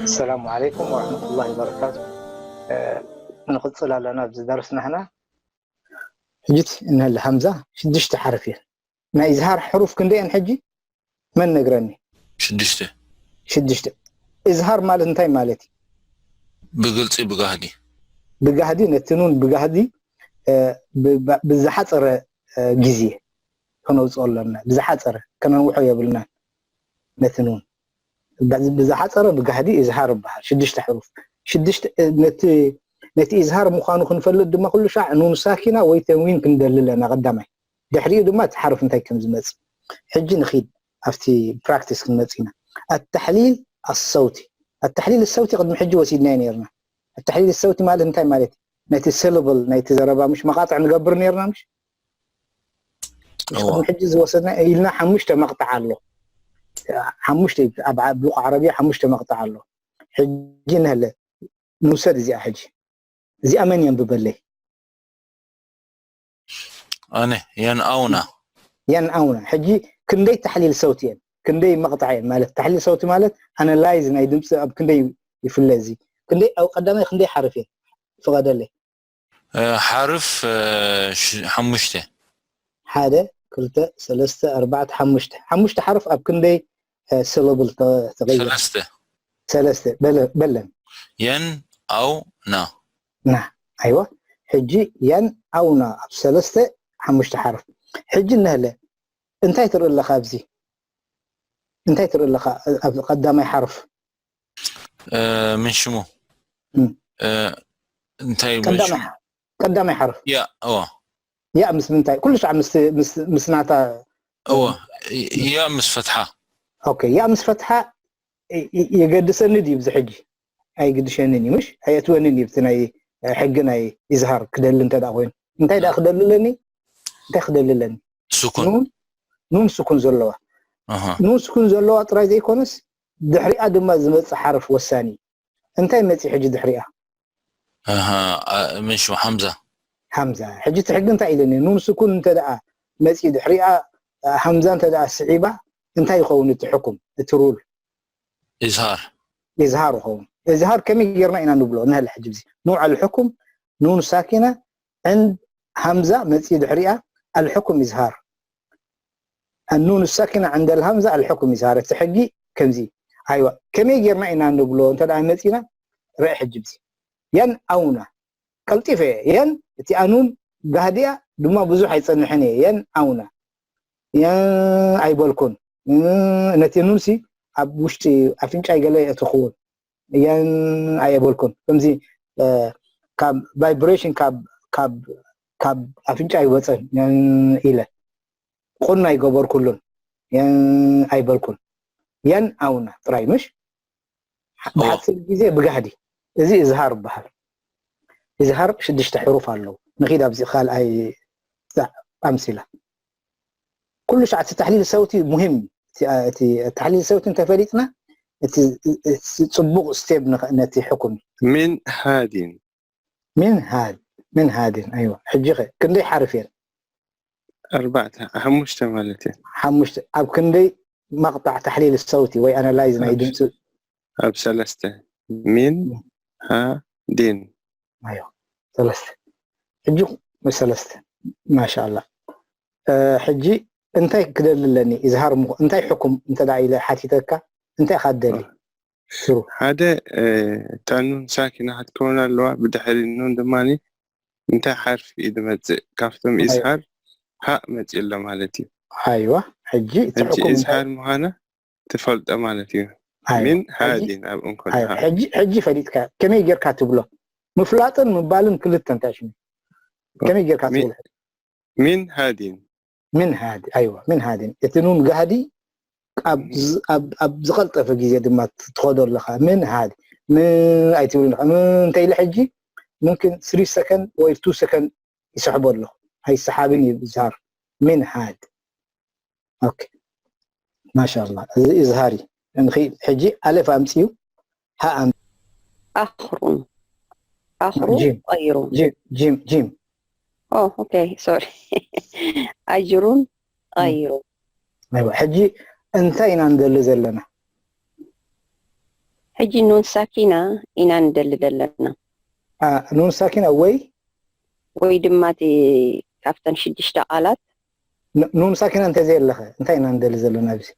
السلام عليكم ورحمة الله وبركاته. ንቕፅል ኣለና ኣብዚ ደርስና ሕና። ሕጂ እንሀለ ሃምዛ ሽዱሽተ ሓርፍ እየን። ናይ ኢዝሃር ሕሩፍ ክንደየን ሕጂ መን ነግረኒ? ሽዱሽተ። ሽዱሽተ። ኢዝሃር ማለት እንታይ ማለት እዩ? ብግልፂ ብጋህዲ። ብጋህዲ፣ ነቲ ኑን ብጋህዲ ብዝሓፀረ ግዜ ከነውፅኦ ኣለና። ብዝሓፀረ፣ ከነንውሖ የብልናን። ነቲ ኑን ብዝሓፀረ ብጋህዲ ኢዝሃር ይበሃል። ሽዱሽተ ሕሩፍ። ሽዱሽተ፣ ነቲ ኢዝሃር ምዃኑ ክንፈልጥ ድማ ኩሉ ሻዕ ኑን ሳኪና ወይ ተንዊን ክንደሊ ኣለና ቀዳማይ። ድሕሪኡ ድማ እቲ ሓርፍ እንታይ ከም ዝመፅእ። ሕጂ ንኺድ ኣብቲ ፕራክቲስ ክንመፅእ ኢና። ኣተሕሊል ኣሰውቲ። ኣተሕሊል ሰውቲ ቅድሚ ሕጂ ወሲድናዮ ነርና። ኣተሕሊል ሰውቲ ማለት እንታይ ማለት እዩ? ነቲ ስልብል ናይቲ ዘረባ ምሽ መቓጥዕ ንገብር ነርና ምሽ? ቅድሚ ሕጂ ዝወሰድና ኢልና ሓሙሽተ መቕጣዕ ኣሎ። ሓሙሽተ ኣብ ብሉቕ ዓረብያ ሓሙሽተ መቕጣዕ ኣሎ። ሕጂ ንህለ ንውሰድ እዚኣ ሕጂ። እዚኣ መን የንብበለይ? ኣነ የን ኣውና የን ኣውና። ሕጂ ክንደይ ተሕሊል ሰውቲ እየን? ክንደይ መቕጣዕ እየን? ማለት ተሕሊል ሰውቲ ማለት ኣናላይዝ ናይ ድምፂ ኣብ ክንደይ ይፍለ? እዚ ክንደይ ኣብ ቀዳማይ ክንደይ ሓርፍ እየን? ፍቐደለይ። ሓርፍ ሓሙሽተ። ሓደ፣ ክልተ፣ ሰለስተ፣ ኣርባዕተ፣ ሓሙሽተ። ሓሙሽተ ሓርፍ ኣብ ክንደይ ስለብል ተቐይር? ሰለስተ። ሰለስተ። በለን። የን ኣው ና። ና። ኣይዋ። ሕጂ የን ኣው ና ኣብ ሰለስተ ሓሙሽተ ሓርፍ። ሕጂ እነህለ እንታይ ትርኢ ኣለኻ ኣብዚ? እንታይ ትርኢ ኣለኻ ኣብ ቀዳማይ ሓርፍ? ምን ሽሙ እንታይ ቀዳማይ ሓርፍ። ያ እዋ ያ ምስ ምንታይ ኩሉ ሻዕ ምስ ናታ እዋ ያ ምስ ፈትሓ ኦኬ ያ ምስ ፈትሓ የገድሰኒ ድዩ ብዚ ሕጂ? ኣይግድሸንን እዩ ምሽ? ኣየእትወንን እዩ ብቲ ናይ ሕጊ ናይ ኢዝሃር ክደሊ እንተ ኮይኑ እንታይ ደኣ ክደልለኒ? እንታይ ክደልለኒ? ስኩን ኑን ስኩን ዘለዋ ኑን ስኩን ዘለዋ ጥራይ ዘይኮነስ ድሕሪኣ ድማ ዝመፅእ ሓርፍ ወሳኒ። እንታይ መፂ ሕጂ ድሕሪኣ? ምን ሽሙ ሓምዛ ሓምዛ። ሕጂ እቲ ሕጊ እንታይ ኢለኒ? ኑን ስኩን እንተ ደኣ መፂ ድሕሪኣ ሓምዛ እንተ ደኣ ስዒባ እንታይ ይኸውን እቲ ሕኩም እቲ ሩል? ኢዝሃር ኢዝሃር ይኸውን። ኢዝሃር ከመይ ጌርና ኢና ንብሎ? ንህለ ሕጂ ብዚ ንውዕ ኣልሕኩም ኑን ሳኪና ዕንድ ሃምዛ መፂ ድሕሪኣ ኣልሕኩም ኢዝሃር ኣኑን ሳኪና ዕንደ ልሃምዛ ኣልሕኩም ኢዝሃር። እቲ ሕጊ ከምዚ ኣይዋ ከመይ ጌርና ኢና ንብሎ እንተ ደኣ መፂና ርአ ሕጂ ብዚ የን ኣውና ቀልጢፈ እየ የን እቲ ኣኑን ጋህዲያ ድማ ብዙሕ ኣይፀንሕን እየ የን ኣውና የን ኣይበልኩን ነቲ ኑንሲ ኣብ ውሽጢ ኣፍንጫይ ገለ የእትኽውን የን ኣየበልኩን ከምዚ ካብ ቫይብሬሽን ካብ ኣፍንጫ ይወፀን የን ኢለ ቁና ኣይገበርኩሉን የን ኣይበልኩን የን ኣውና ጥራይ ምሽ ብሓፂር ግዜ ብጋህዲ እዚ እዝሃር ይበሃል። እዝሃር ሽዱሽተ ሕሩፍ ኣለዉ። ንኺድ ኣብዚ ካልኣይ ኣምሲላ ኩሉ ሻዕ እቲ ተሕሊል ሰውቲ ሙሂም እዩ። እቲ ተሕሊል ሰውቲ እንተፈሊጥና እቲ ፅቡቕ ስቴብ ነቲ ሕኩም እዩ። ምን ሃዲን ምን ሃድ ምን ሃዲን ኣይዋ ሕጂ ኸ ክንደይ ሓርፍ እየን? ኣርባዕተ ሓሙሽተ ማለት እየን። ሓሙሽተ ኣብ ክንደይ መቕጣዕ ተሕሊል ሰውቲ ወይ ኣናላይዝ ናይ ድምፂ ኣብ ሰለስተ ሚን ሃ ዲን ኣዮ ሰለስተ ሕጂ ሰለስተ ማሻላ ሕጂ እንታይ ክደሊ ኣለኒ? ኢዝሃር እንታይ ሕኩም እንተ ኢለ ሓቲተካ እንታይ ኢኻ ትደሊ? ሽሩ ሓደ እታ ኑን ሳኪና ክትከውን ኣለዋ። ብድሕሪ ኑን ድማ እንታይ ሓርፊ እዩ ዝመፅእ? ካብቶም ኢዝሃር ሃእ መፂኡ ኣሎ ማለት እዩ። ኣይዋ ሕጂ እቲ ሕጂ ሕኩም እንታይ ኢዝሃር ምዃና ትፈልጦ ማለት እዩ። ኣይዋ፣ ሚን ሕጂ- ሃዲን ኣብ እንኮን ኣይዋ፣ ሕጂ ሕጂ ፈሊጥካ ከመይ ጌርካ ትብሎ? ምፍላጥን ምባልን ክልተ እንታይ ሽሙ? ከመይ ጌርካ ሚ- ትብሎ? ሚን ሃዲን ምን ሃዲ ኣይዋ ምን ሃዲ እቲ ኑን ጋህዲ ኣብ ዝ- ኣብ- ኣብ ዝቐልጠፈ ግዜ ድማ ትኸዶ ኣለኻ። ምን ሃዲ ምን ኣይትብልን ኢኻ። ምን እንተ ኢለ ሕጂ ሙምኪን ስሪ ሰከንድ ወይ ቱ ሰከንድ ይስሕቦ ኣለኹ። ኣይሰሓብን እዩ ብዝሃር ምን ሃድ ኦኬ ማሻላ እዚ እዝሃሪ እንኺ ሕጂ ኣለፍ ኣምፅዩ ሃ ኣም ኣኽሩን ኣኽሩ ጂም። ቀይሩ ጂም ጂም ጂም ኦ ኦኬ ሶሪ ኣጅሩን غيره. ኣይዋ ሕጂ እንታይ ኢና ንደሊ ዘለና? ሕጂ ኑን ሳኪና ኢና ንደሊ ዘለና። ኑን ሳኪና ወይ ወይ ድማ እቲ ካብተን ሽዱሽተ ቃላት ኑን ሳኪና እንተዘየለኸ እንታይ ኢና ንደሊ ዘለና? ኣብዚ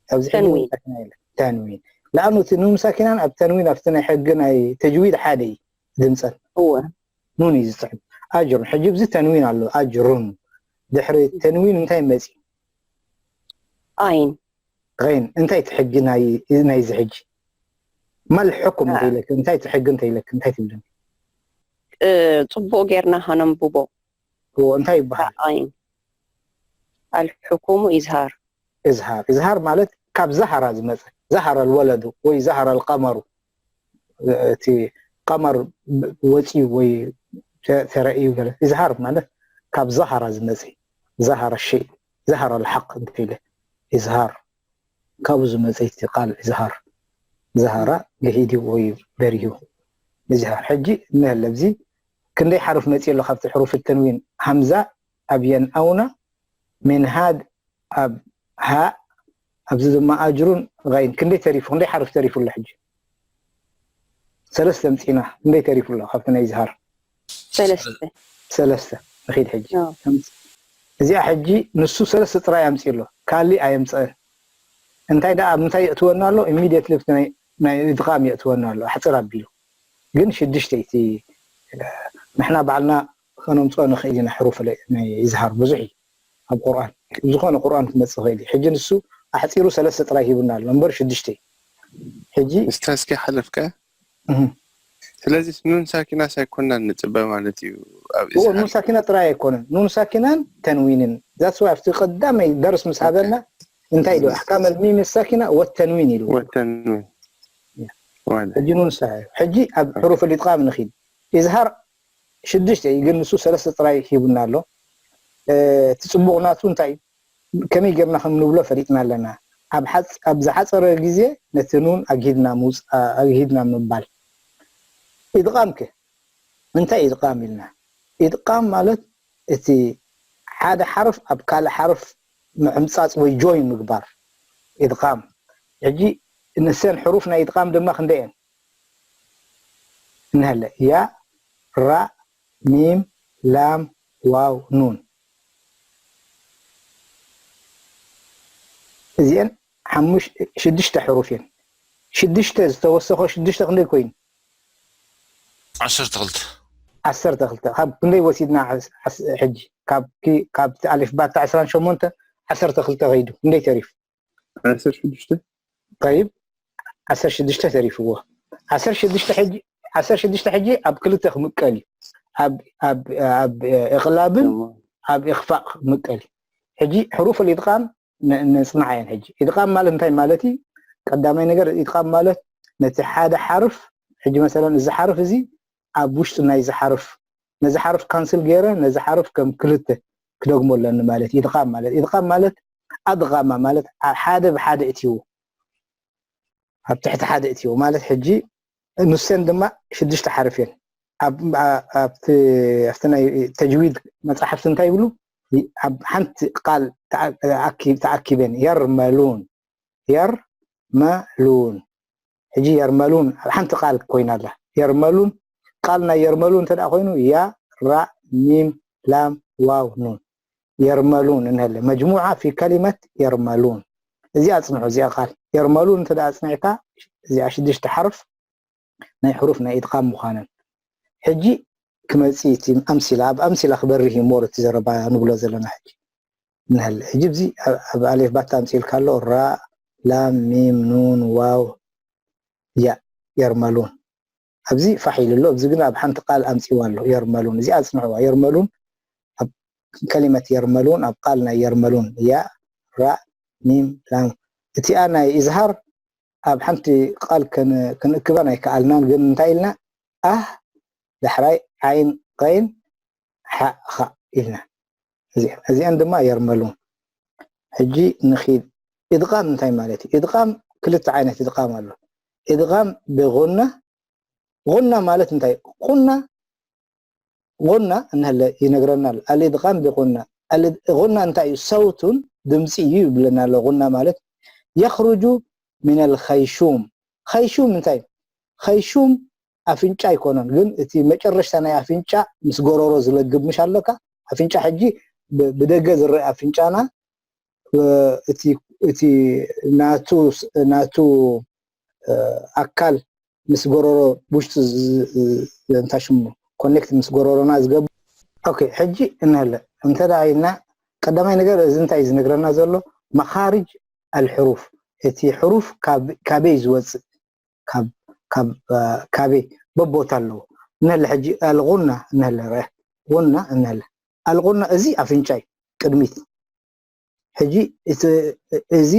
ኣብዚ ሕጂ ኑን ተንዊን። ሳኪና የለ። ተንዊን ለኣኑ እቲ ኑን ሳኪናን ኣብ ተንዊን ኣብቲ ናይ ሕጊ ናይ ተጅዊድ ሓደ እዩ። ድምፀን እወ ኑን እዩ ዝፅዕብ። ኣጅሩን ሕጂ ኣብዚ ተንዊን ኣሎ። ኣጅሩን ድሕሪ ተንዊን እንታይ መፂ? ኣይን غين እንታይ እቲ ሕጊ ናይ ናይዚ ሕጂ? ማል ሕኩም እንተኢለክ እንታይ እቲ ሕጊ እንተኢለክ እንታይ ትብልን? እ፣ ጽቡቕ ጌርና ከነንብቦ። እዎ እንታይ ይበሃል? ኣይን ኣልሕኩሙ ኢዝሃር እዝሃር እዝሃር ማለት ካብ ዛሃራ ዝመፀ ዛሃረ ልወለዱ ወይ ዛሃረ ልቀመሩ እቲ ቀመር ወፂኡ ወይ ተ- ተረእዩ ገለ እዝሃር ማለት ካብ ዛሃራ ዝመፀ ዛሃረ ሸይ ዛሃረ ልሓቅ እንተኢለ እዝሃር ካብኡ ዝመፀ እቲ ቃል እዝሃር ዛሃራ ገሂዱ ወይ በሪሁ እዝሃር ሕጂ እንሀለ ኣብዚ ክንደይ ሓሩፍ መፂ ኣሎ ካብቲ ሕሩፍ ተንዊን ሃምዛ ኣብ የንኣውና ሜንሃድ ኣብ ሃእ ኣብዚ ድማ ኣጅሩን غين ክንደይ ተሪፉ ክንደይ ሓርፍ ተሪፉ ኣሎ ሕጂ ሰለስተ ምፂና ክንደይ ተሪፉ ኣሎ ካብቲ ናይ ዝሃር ሰለስተ ሰለስተ ንኺድ ሕጂ አዎ። እዚኣ ሕጂ ንሱ ሰለስተ ጥራይ ኣምፂ ኣሎ ካሊእ ኣየምፀአን እንታይ ደኣ ኣብ ምንታይ የእትወና ኣሎ ኢሚድየትሊ ናይ ኢድቃም የእትወና ኣሎ ኣሕፅር ኣቢሉ ግን ሽዱሽተ እቲ ንሕና ባዕልና ከነምፅኦ ንኽእል ኢና ሕሩፍ ናይ ኢዝሃር ብዙሕ እዩ ኣብ ቁርኣን ዝኾነ ቁርኣን ክመፅእ ይኽእል እዩ ሕጂ ንሱ ኣሕፂሩ ሰለስተ ጥራይ ሂቡና ኣሎ እምበር ሽዱሽተ እዩ ሕጂ እስታዝኪ ሓለፍካ እህ፣ ስለዚ ኑን ሳኪናስ ኣይኮናን ንፅበ ማለት እዩ ኣብ እዎ ኑን ኢዝሃር ሳኪና ጥራይ ኣይኮነን ኑን ሳኪናን ተንዊንን that's why ኣብቲ ቀዳማይ ደርስ ምስ ሃበና እንታይ ኢሉ ኣሕካም ልሚም ሳኪና ወተንዊን ኢሉ ወተንዊን ዋላ ሕጂ ኑን ሳ ሕጂ ኣብ ሕሩፍ ልኢጥቃም ንኺድ ኢዝሃር ሽዱሽተ እዩ ግን ንሱ ሰለስተ ጥራይ ሂቡና ኣሎ እቲ ፅቡቕ ናቱ እንታይ እዩ ከመይ ጌርና ከም ንብሎ ፈሊጥና ኣለና ኣብ ሓፅ- ኣብ ዝሓፀረ ግዜ ነቲ ኑን ኣግሂድና ምውፃእ ኣግሂድና ምባል ኢድቃም ከ እንታይ ኢድቃም ኢልና ኢድቃም ማለት እቲ ሓደ ሓርፍ ኣብ ካልእ ሓርፍ ምዕምፃፅ ወይ ጆይን ምግባር ኢድቃም ሕጂ ንሰን ሕሩፍ ናይ ኢድቃም ድማ ክንደየን እንሀለ ያ ራ ሚም ላም ዋው ኑን እዚአን ሓሙሽ ሽዱሽተ ሕሩፍ እየን ሽዱሽተ ዝተወሰኾ ሽዱሽተ ክንደይ ኮይኑ ዓሰርተ ክልተ ዓሰርተ ክልተ ካብ ክንደይ ወሲድና ዓስ- ዓስ- ሕጂ ካብ ኪ- ካብቲ ኣሊፍ ባታ ዕስራን ሸሞንተ ዓሰርተ ክልተ ከይዱ ክንደይ ተሪፉ ዓሰርተ ሽዱሽተ طيب ዓሰርተ ሽዱሽተ ተሪፍዎ ዓሰርተ ሽዱሽተ ሕጂ ዓሰርተ ሽዱሽተ ሕጂ ኣብ ክልተ ክምቀል እዩ ኣብ ኣብ ኣብ እቕላብን ኣብ ኢኽፋእ ክምቀል እዩ ሕጂ ሕሩፍ ልኢድቃም ን- ንጽናዕ እየን ሕጂ ኢድቃም ማለት እንታይ ማለት እዩ ቀዳማይ ነገር ኢድቃም ማለት ነቲ ሓደ ሓርፍ ሕጂ መሰለን እዚ ሓርፍ እዚ ኣብ ውሽጢ ናይዚ ሓርፍ ነዚ ሓርፍ ካንስል ገይረ ነዚ ሓርፍ ከም ክልተ ክደግሞ ኣለኒ ማለት እዩ ኢድቃም ማለት ኢድቃም ማለት ኣድቃማ ማለት ኣብ ሓደ ብሓደ እትይዎ ኣብ ትሕቲ ሓደ እትይዎ ማለት ሕጂ ንሰን ድማ ሽዱሽተ ሓርፍ እየን ኣብ- ኣብቲ ኣብቲ ናይ ተጅዊድ መፅሓፍቲ እንታይ ይብሉ ኣብ ሓንቲ ቃል ተኣ- ኣኪ- ተኣኪበን የርመሉን የርመሉን ሕጂ የርመሉን ኣብ ሓንቲ ቃል ኮይና ኣላ የርመሉን ቃል ናይ የርመሉን እንተ ደኣ ኮይኑ ያ ራ ሚም ላም ዋው ኑን የርመሉን እንሀለ መጅሙዓ ፊ ከሊመት የርመሉን እዚኣ ኣፅንሑ እዚኣ ቃል የርመሉን እንተ ደኣ ኣፅኒዕካ እዚኣ ሽዱሽተ ሓርፍ ናይ ሕሩፍ ናይ ኢድቃም ምዃነን ሕጂ ክመፅእ እቲ ኣምሲላ ኣብ ኣምሲላ ክበርህ እዩ ሞር እቲ ዘረባ ንብሎ ዘለና ሕጂ ንሀለ ሕጂ እዚ ኣብ ኣሌፍ ባታ ኣምፅእልካ ኣሎ ራ ላም ሚም ኑን ዋው ያ የርመሉን ኣብዚ ፋሕ ኢሉ ኣሎ እዚ ግን ኣብ ሓንቲ ቃል ኣምፅዋ ኣሎ የርመሉን እዚ ኣፅንዕዋ የርመሉን ኣብ ከሊመት የርመሉን ኣብ ቃል ናይ የርመሉን ያ ራ ሚም ላም እቲኣ ናይ ኢዝሃር ኣብ ሓንቲ ቃል ከን- ክንእክበን ኣይከኣልናን ግን እንታይ ኢልና ኣህ ዳሕራይ ዓይን ቀይን ሓ ኻ ኢልና እዚአን እዚአን ድማ የርመሉን ሕጂ ንኺድ ኢድቃም እንታይ ማለት እዩ ኢድቃም ክልተ ዓይነት ኢድቃም ኣሎ ኢድቃም ብغنة غنة ማለት እንታይ ቁና غنة እንሀለ ይነግረና ኣሎ الإدغام بغنة الغنة እንታይ እዩ ሰውቱን ድምፂ እዩ ይብለና ኣሎ። ጉና ማለት የኽርጁ ሚነል ኸይሹም። ኸይሹም እንታይ? ኸይሹም ኣፍንጫ ኣይኮነን፣ ግን እቲ መጨረሽታ ናይ ኣፍንጫ ምስ ጎረሮ ዝለግብ ምሽ ኣለካ። ኣፍንጫ ሕጂ ብ- ብደገ ዝረአ ኣፍንጫና እ፣ እቲ እቲ ናቱ ናቱ እ፣ ኣካል ምስ ጎረሮ ውሽጢ ዝ- ዝ- እንታይ ሽሙ ኮኔክት ምስ ጎረሮና ዝገብር። ኦኬ፣ ሕጂ እንሀለ እንተ ደኣ ኢልና ቀዳማይ ነገር እዚ እንታይ እዩ ዝነግረና ዘሎ? መኻርጅ ኣልሕሩፍ፣ እቲ ሕሩፍ ካብ- ካበይ ዝወፅእ፣ ካብ ካብ እ፣ ካበይ በቦታ ኣለዎ። እንሀለ ሕጂ ኣልጉና እንሀለ ረ ጉና እንሀለ ኣልጉና፣ እዚ ኣፍንጫ እዩ ቅድሚት። ሕጂ እቲ እዚ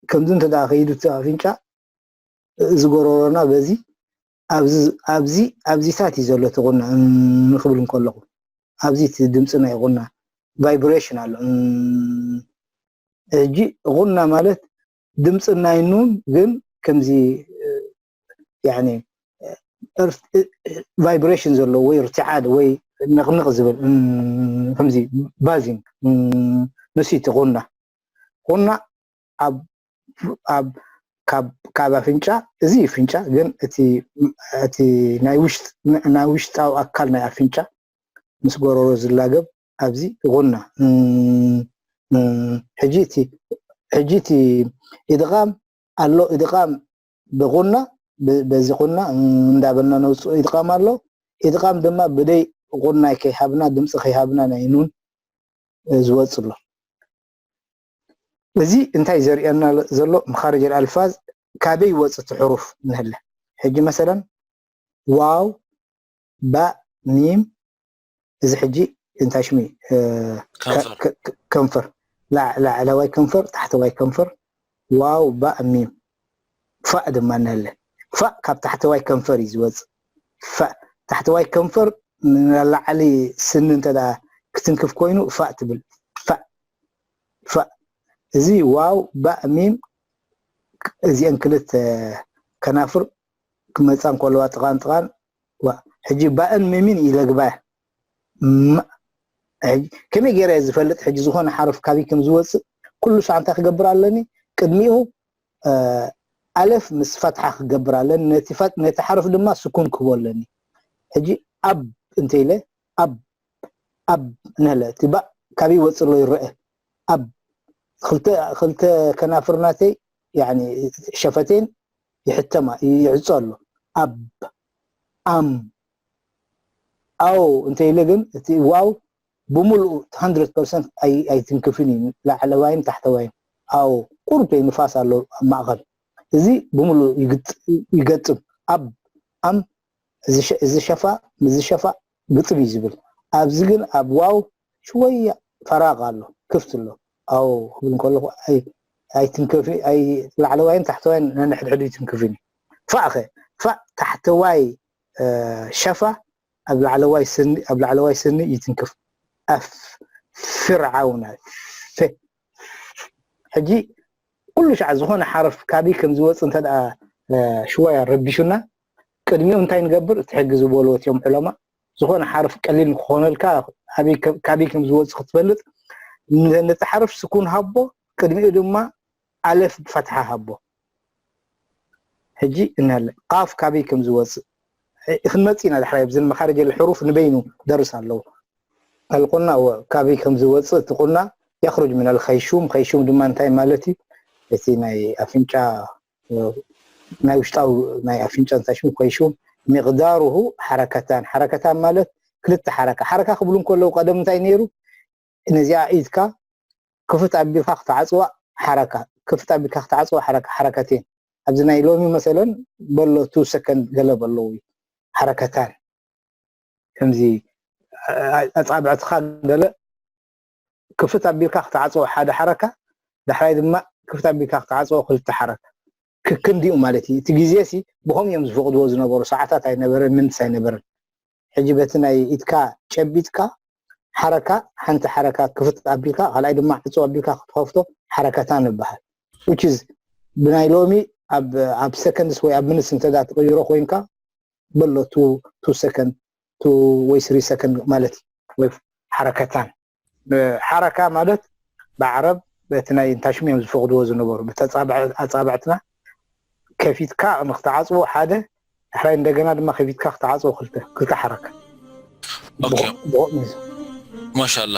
ከምዚ እንተ ደኣ ከይዱ እቲ ኣፍንጫ እዚ ጎረሮና በዚ ኣብዚ ኣብዚ ኣብዚታት እዩ ዘሎ እቲ ቁና እም ክብል እንከለኹ ኣብዚ እቲ ድምፂ ናይ ቁና ቫይብሬሽን ኣሎ። እም፣ ሕጂ ቁና ማለት ድምፂ ናይ ኑን ግን ከምዚ ያኒ ቫይብሬሽን ዘለዎ ወይ ርትዓት ወይ ንቕንቕ ዝብል እም፣ ከምዚ ባዚንግ እም፣ ንሱ እቲ ቁና ቁና ኣብ ኣብ ካብ ካብ ኣፍንጫ እዚ ኣፍንጫ ግን እቲ እቲ ናይ ውሽጥ ናይ ውሽጣዊ ኣካል ናይ ኣፍንጫ ምስ ጎረሮ ዝላገብ ኣብዚ ይኹንና። እም፣ እም፣ ሕጂ እቲ ሕጂ እቲ ኢድቓም ኣሎ። ኢድቓም ብቑና ብ- በዚ ቁና እም፣ እንዳበልና ነውፅኦ ኢድቓም ኣሎ። ኢድቓም ድማ ብደይ ቁና ከይሃብና ድምፂ ከይሃብና ናይ ኑን እ፣ ዝወፅ ኣሎ። እዚ እንታይ ዘርእየና ዘሎ? መኻርጅ ኣልኣልፋዝ ካበይ ይወፅ እቲ ሕሩፍ ንህለ። ሕጂ መሰለን ዋው፣ ባእ፣ ሚም፣ እዚ ሕጂ እንታይ ሽሙ እዩ? እ፣ ከ- ከንፈር። ከ- ከ- ከንፈር ላዕ- ላዕለዋይ ከንፈር፣ ታሕተዋይ ከንፈር፣ ዋው፣ ባእ፣ ሚም፣ ፋእ ድማ ንህለ። ፋእ ካብ ታሕተዋይ ከንፈር እዩ ዝወፅእ። ፋእ ታሕተዋይ ከንፈር ንላዕሊ ስኒ እንተ ደኣ ክትንክፍ ኮይኑ ፋእ ትብል። ፋእ ፋእ። እዚ ዋው፣ ባእ፣ ሚም፣ እዚአን ክልተ ከናፍር ክመፃ እንከለዋ ጥቓን ጥቓን ዋ። ሕጂ ባእን ሚምን ይለግባ። ማ- ሕጂ ከመይ ገይረ እየ ዝፈልጥ? ሕጂ ዝኾነ ሓረፍ ካበይ ከም ዝወፅእ ኩሉ ሳዕ እንታይ ክገብር ኣለኒ? ቅድሚኡ እ፣ ኣለፍ ምስ ፈትሓ ክገብር ኣለኒ። ነቲ ፈት- ነቲ ሓረፍ ድማ ስኩን ክህቦ ኣለኒ። ሕጂ ኣብ እንተ ኢለ ኣብ ኣብ ንህለ እቲ ባእ ካበይ ይወፅእ ኣሎ ይረአ። ኣብ ክልተ ክልተ ከናፍር ናተይ ያኒ ሸፈቴን ይሕተማ ይዕፆ ኣሎ። ኣብ ኣም ኣው እንተ ኢለ ግን እቲ ዋው ብምሉኡ hundred percent ኣይ- ኣይትንክፍን እዩ። ላዕለዋይን ታሕተዋይን ኣው ቁሩብ ንፋስ ኣሎ ኣብ ማእኸል። እዚ ብምሉኡ ይግጥ- ይገጥም። ኣብ ኣም እዚ ሸ- እዚ ሸፋ ምስዚ ሸፋ ግጥም እዩ ዝብል። ኣብዚ ግን ኣብ ዋው ሽወያ ፈራቕ ኣሎ፣ ክፍት ኣሎ። ኣው ክብል እንከለኹ ኣይ- ኣይትንከፊ ኣይ ላዕለዋይን ታሕተዋይን ነንሕድሕዱ ይትንክፍን እዩ። ፋእ ኸ ፋእ ታሕተዋይ እ፣ ሸፋ ኣብ ላዕለዋይ ስኒ ኣብ ላዕለዋይ ስኒ ይትንክፍ። ኣፍ ፍርዓውና ፌ ሕጂ ኩሉ ሻዕ ዝኾነ ሓረፍ ካበይ ከም ዝወፅእ እንተ ደኣ እ፣ ሽወያ ረቢሹና ቅድሚኡ እንታይ ንገብር? እቲ ሕጊ ዝበልዎ እትዮም ዑለማ ዝኾነ ሓረፍ ቀሊል ንክኾነልካ ኣበይ ከ- ካበይ ከም ዝወፅእ ክትፈልጥ ን- ነቲ ሓረፍ ስኩን ሃቦ ቅድሚኡ ድማ ኣለፍ ብፈትሓ ሃቦ። ሕጂ እንሀለ ቃፍ ካበይ ከም ዝወፅእ እ- ክንመፅእ ኢና ዳሕራይ ብዝን መኻርጀ ልሕሩፍ ንበይኑ ደርስ ኣለዎ። ኣልቁና ወ- ካበይ ከም ዝወፅእ እቲ ቁና የኽሩጅ ምን ኣልኸይሹም። ኸይሹም ድማ እንታይ ማለት እዩ? እቲ ናይ ኣፍንጫ እ፣ ናይ ውሽጣዊ ናይ ኣፍንጫ እንታይ ሽሙ ኸይሹም ሚቕዳሩሁ ሓረከታን ሓረከታን ማለት ክልተ ሓረካ ሓረካ ክብሉ እንከለዉ ቀደም እንታይ ነይሩ? ነዚኣ ኢድካ ክፍት ኣቢልካ ክትዓፅዋ ሓረካ ክፍት ኣቢልካ ክትዓፅዋ ሓረካ ሓረከቴን ኣብዚ ናይ ሎሚ መሰለን በሎ ቱ ሰከንድ ገለ በለዉ ሓረከታን ከምዚ ኣፃብዕትካ ገለ ክፍት ኣቢልካ ክትዓፅዎ ሓደ ሓረካ ዳሕራይ ድማ ክፍት ኣቢልካ ክትዓፅዎ ክልተ ሓረካ ክክንዲኡ ማለት እዩ እቲ ግዜ ሲ ብከምኡ እዮም ዝፈቅድዎ ዝነበሩ ሰዓታት ኣይነበረን ምንትስ ኣይነበረን ሕጂ በቲ ናይ ኢድካ ጨቢጥካ ሓረካ ሓንቲ ሓረካ ክፍት ኣቢልካ ካልኣይ ድማ ዕፅው ኣቢልካ ክትከፍቶ ሓረከታ ንበሃል which is ብናይ ሎሚ ኣብ ኣብ ሰከንድስ ወይ ኣብ ምንትስ እንተ ትቅይሮ ኮይንካ በሎ ቱ ሰከንድ ቱ ወይ ስሪ ሰከንድ ማለት እዩ ወይ ሓረከታን ሓረካ ማለት ብዓረብ በቲ ናይ እንታሽም እዮም ዝፈቕድዎ ዝነበሩ። በቲ ኣጻብዕ- ኣጻብዕትና ከፊትካ ንክትዓጽዎ ሓደ፣ ሕራይ እንደገና ድማ ከፊትካ ክትዓጽዎ ክልተ፣ ክልተ ሓረካ። ኦኬ። ብቑ- ብቑ- ማሻላ።